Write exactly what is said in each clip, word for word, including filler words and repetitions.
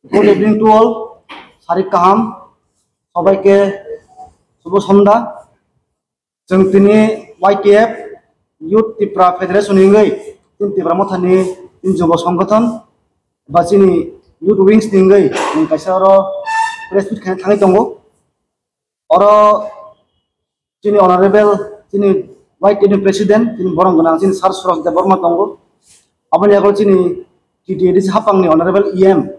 Good evening to all. Sarik kaham. Sobaike subo sonda. Chwng tini Y T F, Youth Tipra Federation hingwi, tini Tipra Mothani tini Jubo Songgothon ba chini Youth Wings hingwi chwng kaisa oro press meet khaina thangwi tongo. Oro chini honorable, chini Y T F ni president, chini borong gwnang, chini Sir Suraj Debbarma tongo. Aboni yago chini T T A D C hapangni honorable E M,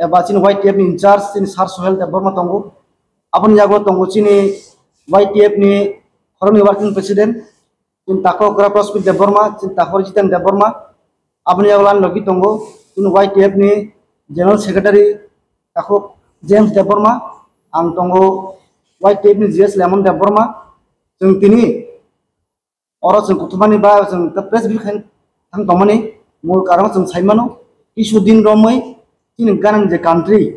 eba chini Y T F ni in charge, chini Sir Sohel Debbarma tongo. Aboni yago tongo chini Y T F ni khoroknwi working president, chini Takhuk Okra Prospit Debbarma, chini Takhuk Jiten Debbarma. Aboni yago lan logi tongo, chini Y T F ni general secretary Takhuk James Debbarma, ang tongo Y T F ni G S Lemon Debbarma. Chwng tini oro chwng kuthumani ba chwng ta press meet khain thang tongmani mul karon chwng sai mano, kisu din romwi chini ganang je country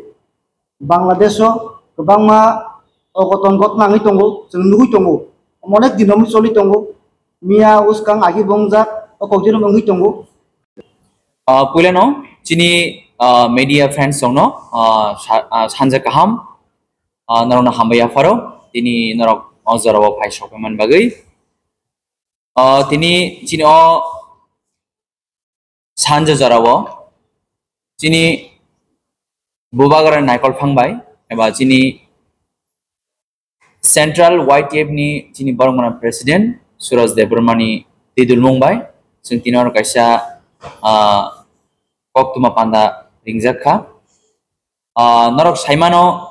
Bangladesh o kwbangma ogoton gotna wngwi tongo, chwng nugwi tongo, onek din romwi choli tongo, miya uskang agi bongjak o kokjwng wngwi tongo. Ah, puilano chini, ah, media friends rokno, ah, sa-, ah, sanja kaham, ah, norokno hambai yapharo, tini norok o jorao phai sokmani bagwi. Ah, tini chini o sanja jorao chini bubagra naikol phang bai eba chini Central Y T F ni chini borok mano president Suraj Debbarma ni tidulmung bai chwng tini oro kaisa, ah, koktwma panda ringjak kha. Ah, norok saimano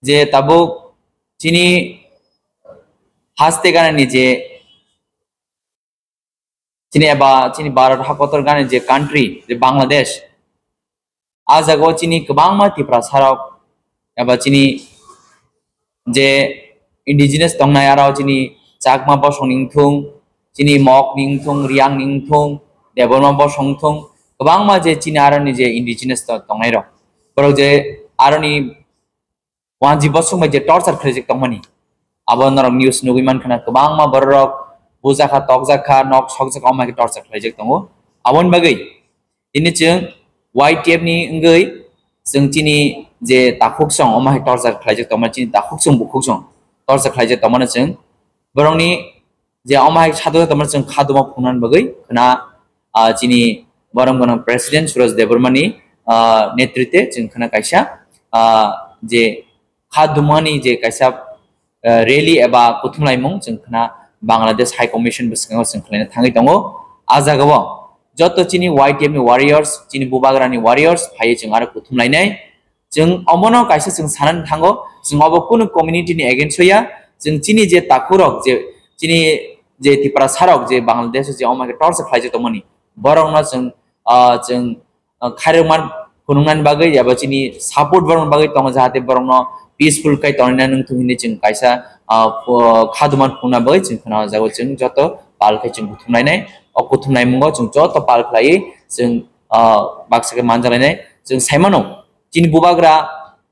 je tabuk chini haste ganani je chini eba chini Bharat hakotor gani je country, je Bangladesh, a jagao chini kwbangma Tiprasa rok eba chini je indigenous tongnai, aro chini Chakma bosong ni wngthung, chini Mok ni wngthung, Riang ni wngthung, Debbarma bosong wngthung, kwbangma je chini aroni je indigenous to-, tongnai rok, borok je aroni wanji bosong bai je torture khlaijak tongmani. Abo norok news nugwi mankha na, kwbangma bororok bujakha, tokjakha, nok sokjakha, omo hai khe torture khlaijak tongo. Aboni bagwi tini chwng Y T F ni wngwi chwng chini je takhuk song, omo hai torture khlaijak tongmani, chini takhuk song, bukhuk song torture khlaijak tongmani chwng borokni je omo hai sadok tongmani chwng khaduma phungnani bagwi khna, ah, chini borok gwnang president Suraj Debbarma ni, ah, netritwe chwng khna kaisa, ah, je khadumani je kaisa, ah, rally eba kuthumlaimung chwng khna Bangladesh High Commission bwskango chwng khlaina thangwi tongo. A jagao joto chini Y T F ni warriors, chini bubagra ni warriors phaiwi chwng aro kuthumlainai. Chwng omono kaisa chwng sanani thango, chwng obo kunu community ni against o ya, chwng chini je takhurok, je chini je Tiprasa rok je Bangladesh o je omo khe torture khlaijak tongmani, borokno chwng, ah, chwng, ah, khairokma phunuknani bagwi eba chini support borokni bagwi tongo, jahate borokno peaceful khe tonina nungthung hinwi chwng kaisa, ah, pho-, khaduma phunukna bagwi chwng khna o jaga o chwng joto pal khe chwng kuthumlainai. O kuthumlaimungo chwng joto pal khlaiwi chwng, ah, baksa khe manjalainai. Chwng saimano, chini bubagra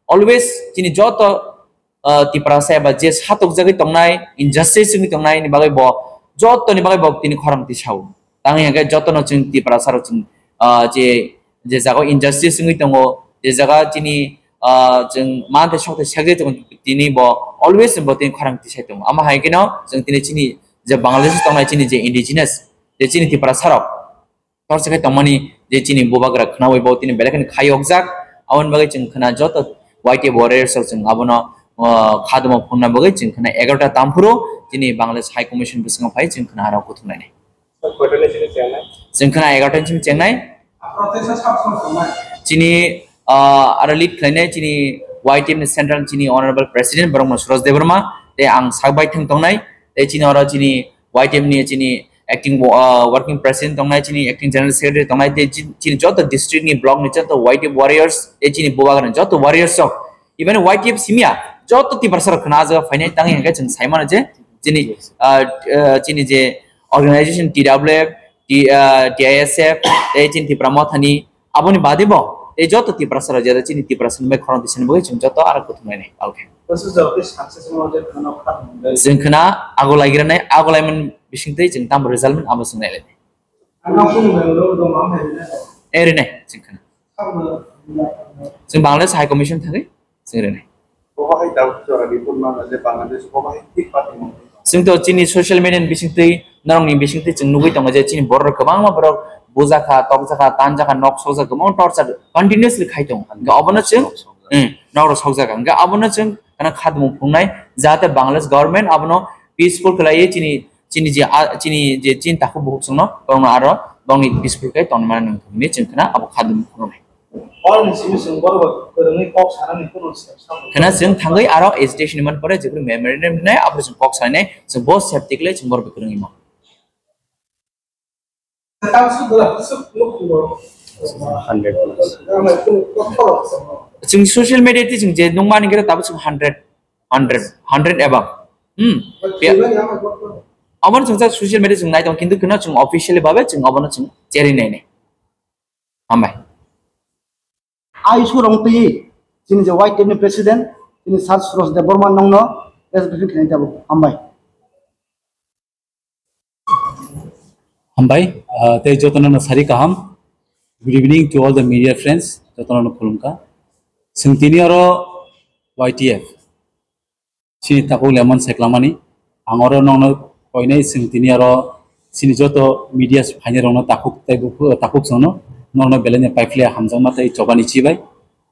always chini joto, ah, Tiprasa eba je satokjagwi tongnai, injustice wngwi tongnai ni bagwi bo, jotoni bagwi bo tini khorang tisao. Tangwi hwnkhe jotono chwng Tiprasa rok chwng, ah, je, je jaga injustice wngwi tongo, je jaga chini, ah, chwng manthe sokthai sekjai tongo, tini bo always bo tini khorang tisai tongo. Amo hai kheno chwng tini chini je Bangladesh tongnai chini je indigenous, je chini Tiprasa rok, torsa khe tongmani je chini bubagra khnaui bo tini belai kheno khayokjak. Aboni bagwi chwng khna joto Y T F warriors rok chwng abono, ah, khaduma phunna bagwi chwng khna egarota tamphuru chini Bangladesh High Commission bwskango phai chwng khna aro kuthumlainai. Chwng khna egarota ni simi chengnai. Chini, ah, aro lead khlainai chini Y T F ni central chini honorable president borok no Suraj Debbarma, tei ang sak bai thang tongnai, tei chini oro chini Y T F ni chini acting, ah, working president tongnai, chini acting general secretary tongnai, tei chi-, chini joto district ni block ni joto Y T F warriors, tei chini bubagra ni joto warriors rok, even Y T F simya joto Tiprasa rok khna ah jaga phainai. Tangwi hwnkhe chwng sai mano je chini, ah, ah, chini je organization T W F, T-, ah, T I S F, tei chini Tipra Mothani, aboni bade bo tei joto Tiprasa rok jera chini Tiprasa ni bai khorang tisani bagwi chwng joto aro kuthumlainai. Okay. Chwng khna ago laigiranai, ago laimani bisingtwi chwng tamo result mano abo chwng nailai. Erinai chwng khna. Chwng Bangladesh High Commission thangwi chwng rwnai. Bobo hai doubt jora report mano je Bangladesh bobo hai thik party mano. Chwng to chini social media ni bisingtwi, norokni bisingtwi chwng nugwi tongo je chini borok rok kwbangma borok bujakha, tokjakha, tanjakha, nok sokjak, kwbangma torture continuously khai tongo. Hwnkhe obono chwng, eh, nok rok sokjak. Hwnkhe obono chwng khana khadmung phunuknai jahate Bangladesh government abono peaceful khlaiwi chini, chini je, a, chini je chini takhuk bukhuk chwngno, borokno aro bongni peaceful khe tongmani nang thumni chwng khana abo khadmung phunuknai. All institution borok kwrwngwi kok sanani kuno se-, samung. Khena chwng thangwi aro agitation ni man pore jephru memorandum hinai aphuru chwng kok sanai chwng bo safety khlai chwng borok kwrwngwi ma. Hundred plus. Chwng social media ti chwng je nungmani khe tabuk chwng hundred, hundred, hundred above. Hmm. Aboni chwng social media chwng nai tong kintu kheno chwng officially babe chwng abono chwng cheri nai nai. Hambai. Ai surong twi chini je Y T F ni president, chini Sir Suraj Debbarma nongno press briefing khlai jabo. Hambai. Hambai, ah, tei jotono no sari kaham. Good evening to all the media friends. Jotono no khulumkha. Chwng tini oro Y T F chini takhuk lemon seklamani. Ang oro nongno koinai chwng tini oro chini joto media phainai rokno takhuk tei buphuru, takhuk chwngno nongno belai no paiphle hamjakma tei chobani chibai.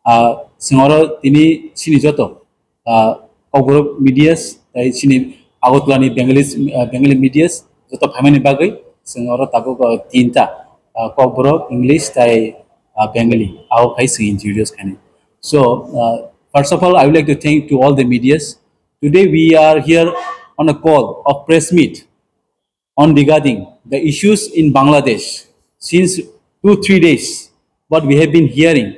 Ah, chwng oro tini chini joto, ah, Kokborok medias tei chini Agartala ni Bengali, ah, Bengali medias joto phaimani bagwi chwng oro tabuk, ah, tinta, ah, Kokborok, English tei, ah, Bengali. Abo khai chwng introduce khainai. So, uh, first of all, I would like to thank to all the medias. Today we are here on a call of press meet on regarding the issues in Bangladesh since two, three days, what we have been hearing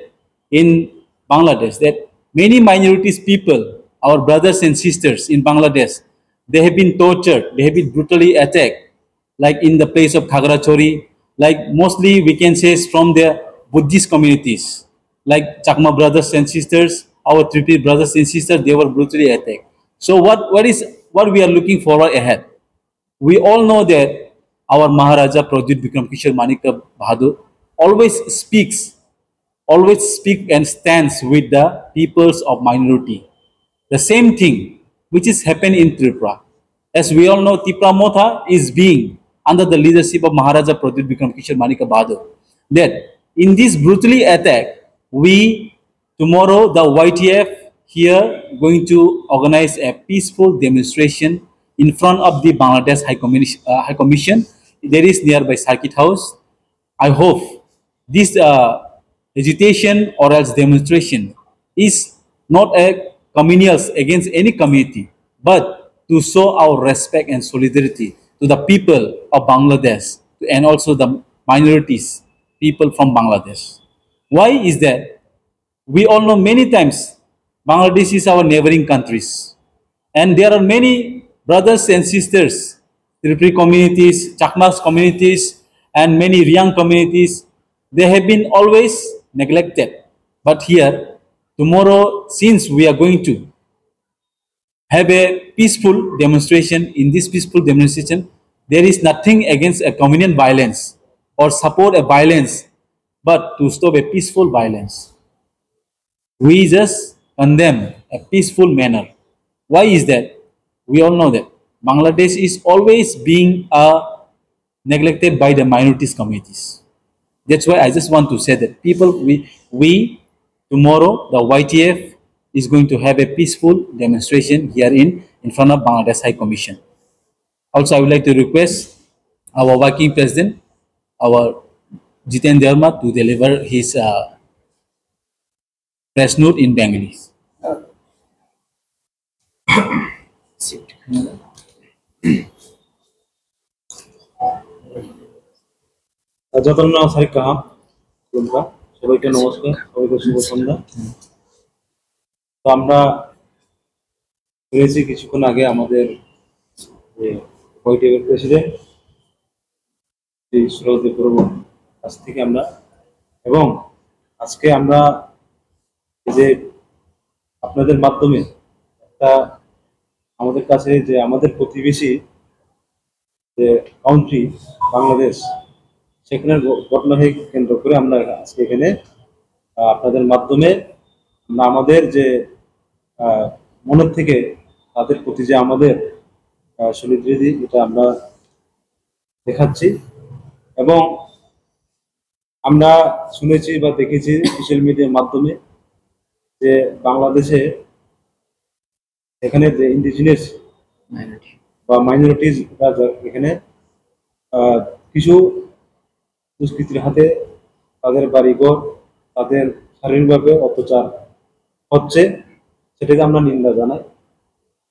in Bangladesh, that many minorities people, our brothers and sisters in Bangladesh, they have been tortured, they have been brutally attacked, like in the place of Khagrachari, like mostly we can say is from the Buddhist communities, like Chakma brothers and sisters, our Tripuri brothers and sisters, they were brutally attacked. So what, what is, what we are looking forward ahead? We all know that our Maharaja Pradyut Bikram Kishore Manikya Bahadur always speaks always speak and stands with the peoples of minority. The same thing which is happened in Tripura. As we all know, Tipra Motha is being under the leadership of Maharaja Pradyut Bikram Kishore Manikya Bahadur. That in this brutally attack, we tomorrow the Y T F here going to organize a peaceful demonstration in front of the Bangladesh High Commission. Uh, High Commission. There is nearby Circuit House. I hope this, uh, agitation or else demonstration is not a communals against any community, but to show our respect and solidarity to the people of Bangladesh and also the minorities, people from Bangladesh. Why is that? We all know many times Bangladesh is our neighboring countries, and there are many brothers and sisters, Tripuri communities, Chakmas communities, and many Riang communities. They have been always neglected. But here, tomorrow, since we are going to have a peaceful demonstration, in this peaceful demonstration, there is nothing against a communal violence or support a violence, but to stop a peaceful violence. We just condemn a peaceful manner. Why is that? We all know that Bangladesh is always being, uh, neglected by the minorities communities. That's why I just want to say that people, we, we tomorrow the Y T F is going to have a peaceful demonstration here in, in front of Bangladesh High Commission. Also, I would like to request our working president, our Jiten Debbarma, to deliver his, uh, press note in Bengali. আর যত নাম সারি কাহাম, খুলুমকা, সবাইকে নমস্কার, সবাইকে শুভ সন্ধ্যা। তো আমরা শুনেছি কিছুক্ষণ আগে আমাদের যে ওয়াইটিএফ এর প্রেসিডেন্ট শ্রী সুরজ দেববর্মন কাছ থেকে আমরা, এবং আজকে আমরা এই যে আপনাদের মাধ্যমে একটা আমাদের কাছে যে আমাদের প্রতিবেশী যে কান্ট্রি বাংলাদেশ, সেখানের ঘ-, ঘটনাকে কেন্দ্র করে আমরা আজকে এখানে আহ, আপনাদের মাধ্যমে আমরা আমাদের যে আহ, মনের থেকে তাদের প্রতি যে আমাদের সলিডারিটি, এটা আমরা দেখাচ্ছি। এবং আমরা শুনেছি বা দেখেছি সোশ্যাল মিডিয়ার মাধ্যমে যে বাংলাদেশে এখানে যে ইন্ডিজিনাস বা মাইনরিটিজ এখানে আহ, কিছু দুষ্কৃতীর হাতে তাদের বাড়িঘর, তাদের শারীরিকভাবে অত্যাচার হচ্ছে, সেটাকে আমরা নিন্দা জানাই।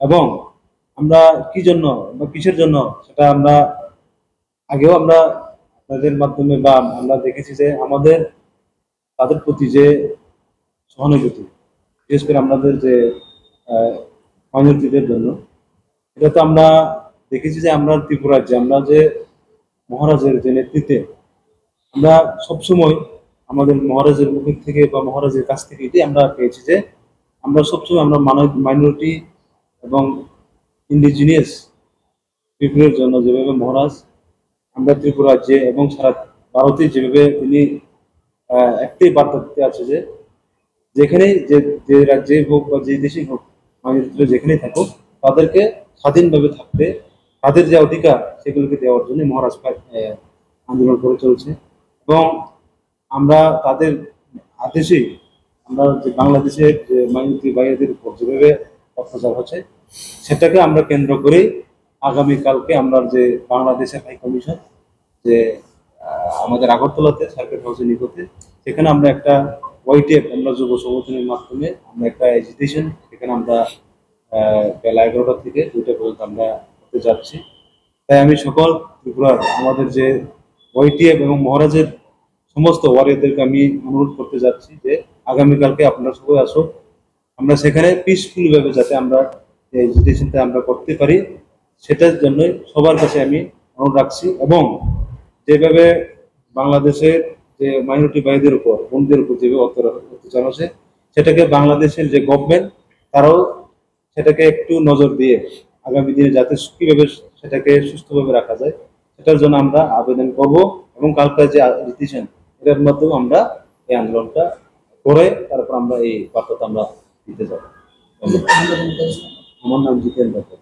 এবং আমরা কি জন্য বা কিসের জন্য, সেটা আমরা আগেও আমরা আপনাদের মাধ্যমে বা আমরা দেখেছি যে আমাদের তাদের প্রতি যে সহানুভূতি, বিশেষ করে আমাদের যে মাইনরিটিদের জন্য, এটা তো আমরা দেখেছি যে আমরা ত্রিপুরার যে আমরা যে মহারাজের যে নেতৃত্বে আমরা সবসময় আমাদের মহারাজের মুখ থেকে বা মহারাজের কাছ থেকে এটাই আমরা পেয়েছি যে আমরা সবসময় আমরা মাইনরিটি এবং ইন্ডিজিনিয়াস পিপলের জন্য যেভাবে মহারাজ আমরা ত্রিপুরা রাজ্যে এবং সারা ভারতে যেভাবে তিনি আহ, একটাই বার্তা দিতে আছে যে যেখানেই যে যে রাজ্যেই হোক বা যে দেশেই হোক, মাইনরিটিরা যেখানেই থাকুক, তাদেরকে স্বাধীনভাবে থাকতে, তাদের যে অধিকার, সেগুলোকে দেওয়ার জন্য মহারাজ প্রায়, আহ, আন্দোলন করে চলছে। এবং আমরা তাদের আদেশেই আমরা যে বাংলাদেশের যে মাইনরিটি ভাইদের উপর যেভাবে অত্যাচার হচ্ছে, সেটাকে আমরা কেন্দ্র করেই আগামীকালকে আমরা যে বাংলাদেশের হাই কমিশন যে আহ, আমাদের আগরতলাতে সার্কিট হাউসের নিকটে, সেখানে আমরা একটা ওয়াইটিএফ, আমরা যুব সংগঠনের মাধ্যমে আমরা একটা এজিটেশন এখানে আমরা আহ, বেলা এগারোটা থেকে দুইটা পর্যন্ত আমরা করতে যাচ্ছি। তাই আমি সকল ত্রিপুরার আমাদের যে ওয়াইটিএফ এবং মহারাজের সমস্ত ওয়ারিয়রদেরকে আমি অনুরোধ করতে যাচ্ছি যে আগামীকালকে আপনারা সবাই আসুক, আমরা সেখানে পিসফুলি ভাবে যাতে আমরা এই এজিটেশনটা আমরা করতে পারি, সেটার জন্য সবার কাছে আমি অনুরোধ রাখছি। এবং যেভাবে বাংলাদেশের যে মাইনরিটি ভাইদের উপর, বোনদের উপর যেভাবে অত্যাচার অত্যাচার হচ্ছে, সেটাকে বাংলাদেশের যে গভর্নমেন্ট, তারাও সেটাকে একটু নজর দিয়ে আগামী দিনে যাতে সু- কিভাবে সেটাকে সুস্থভাবে রাখা যায়, সেটার জন্য আমরা আবেদন করব। এবং কালকে যে এজিটেশন, এটার মাধ্যমে আমরা এই আন্দোলনটা করে তারপর আমরা এই বার্তাটা আমরা দিতে যাবো। ধন্যবাদ। আমার নাম জিতেন দত্ত।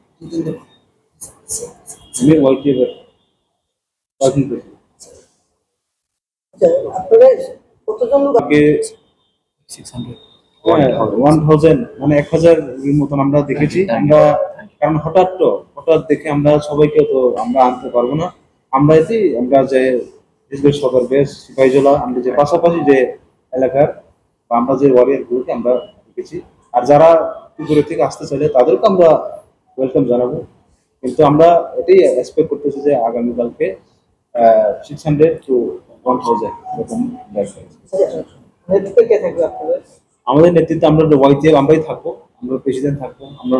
আমি ওয়াইটিএফ এর ওয়ার্কিং প্রেসিডেন্ট। আচ্ছা, আপনারা কতজন লোক? আগে সিক্স হান্ড্রেড। হ্যাঁ, ওয়ান থাউজেন্ড, মানে এক হাজার এর মতন আমরা দেখেছি। আমরা, কারণ হঠাৎ তো, হঠাৎ দেখে আমরা সবাইকে তো আমরা আনতে পারবো না। আমরা এসে, আমরা যে বিশেষ করে সদর বেস, সিপাহীজলা, আমরা যে পাশাপাশি যে এলাকার বা আমরা যে ওয়ারিয়র গুলোকে আমরা রেখেছি। আর যারা দূরে থেকে আসতে চাইলে তাদেরকে আমরা ওয়েলকাম জানাবো। কিন্তু আমরা এটাই এক্সপেক্ট করতেছি যে আগামীকালকে six hundred to one thousand এরকম দেখা হয়েছে। নেতৃত্বে কে থাকবে আপনাদের? আমাদের নেতৃত্বে আমরা ওয়াইটিএফ আমরাই থাকবো, আমরা প্রেসিডেন্ট থাকবো, আমরা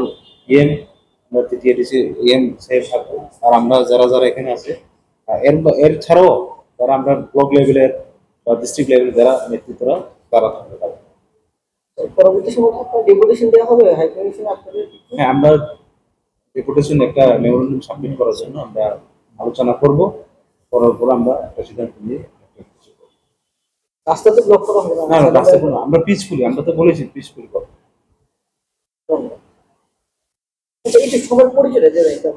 ইএম, আমরা টিটিএডিসি ইএম সাহেব থাকবো। আর আমরা যারা যারা এখানে আছে, আহ, এর বা- এর ছাড়াও যারা আমরা ব্লক লেভেলের বা ডিস্ট্রিক্ট লেভেলের যারা নেতৃত্বরা, তারা থাকবে, তারা। পরবর্তী সময় কি আপনার ডেপুটেশন দেওয়া হবে হাই কমিশনে আপনাদের? হ্যাঁ, আমরা ডেপুটেশন একটা মেমোরেন্ডাম সাবমিট করার জন্য আমরা আলোচনা করব, করার পর আমরা একটা সিদ্ধান্ত নিয়ে একটা কিছু করব। রাস্তা তো ব্লক করা হবে না? না, না, রাস্তা কোনো, আমরা পিসফুলি, আমরা তো বলেছি পিসফুলি করব। আচ্ছা, এই যে সবার পরিচয়টা যে